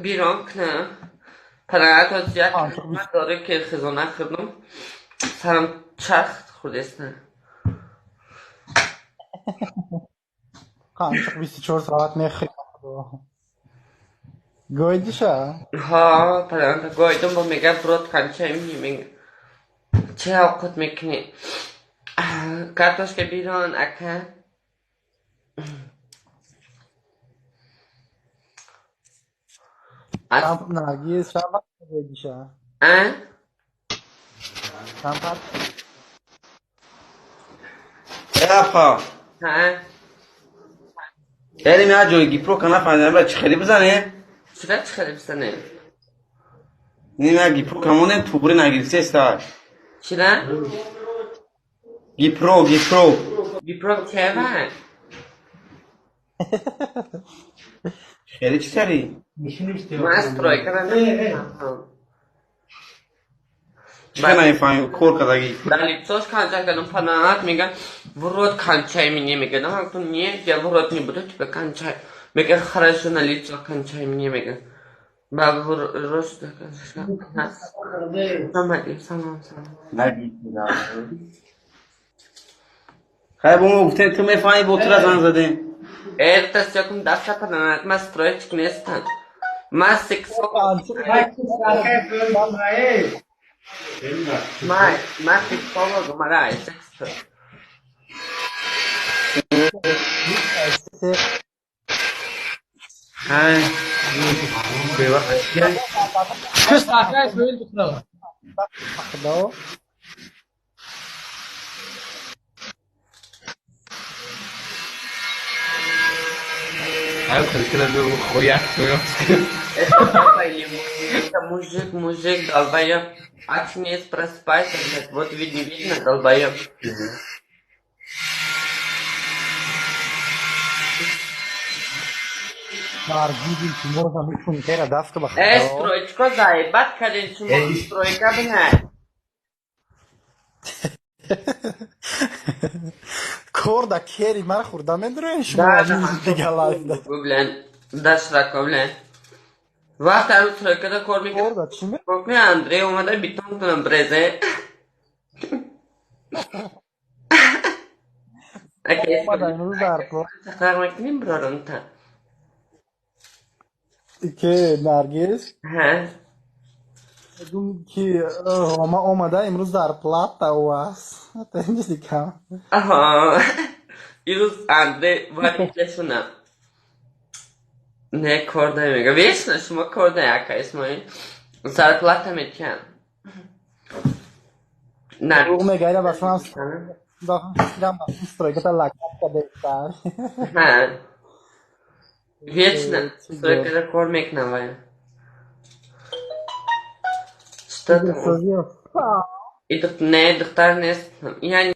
Бирон кна. Падарат як дاره که خزانه خوردم سرم چرخ خورده. Qancha 24 soat mehri. Goydisha? ها падарат гойдум бо мега брод канча мега. Чӣ овқат мекунӣ? Картошка бирон ака. Наргиз чанд вақт гойдиша? А? Чанд вақт? Апа. Ҳа. Эрим як ҷои гипрока нафаҳмидам, бра чӣ хеле бизанем? Чира чӣ хеле бизанем? Ним як гипрока монем, туғри нагирифтеста. Чира? Гипро, гипро. Гипро чева? Хеле чӣ сари? Ман стройка намефаҳмам. Чӣ намефаҳмӣ? Кор кардагӣ. Дар лицош канча кардам, падарат мегӯяд, в рот кончай мне, мегӯяд. Ман гуфтам, нет, я в рот не буду тебя кончать. Мегӯяд, хорошо, на лицо кончай мне, мегӯяд. Ба рост салом, салом. Хай, бо мо гуфтем, ту мефаҳмӣ, бо тура занг задем. Эрта секунд даста падарат, ман строечик нестам. Ман сексолог. Ман сексолог, мара секс. Хай. Это мужик, мужик, долбоёб. Очнись, просыпайся, блядь. Вот видно, видно, долбоёб. Наргиз илтимос мекунем, даст ба Э, стройка заебать кардин шумо, стройка бинай. Кор да кери мара хӯрда медроен шумо дига лайфда. Блин, дашрако, блин. Вақт ҳар стройкада кор Кор да чӣ мекунад? Андрей омада битон кунам брезе. Омада имрӯз дар Чақар мекунем бирорумта. Ки Наргиз? Ҳа. Мегум ки Рома омада имрӯз зарплата у аст. Дикам. Аҳа. Ирӯз Андрей варишуна. Не кор намега. Вечно шумо кор на ака Исмоил. Зарплата метиҳам. Дурӯғ мега, ина ба шумам стройката лакат кадеста. Ҳа. Вечно стройкада кор мекунам вай. Что там? И не, духтар нест. Я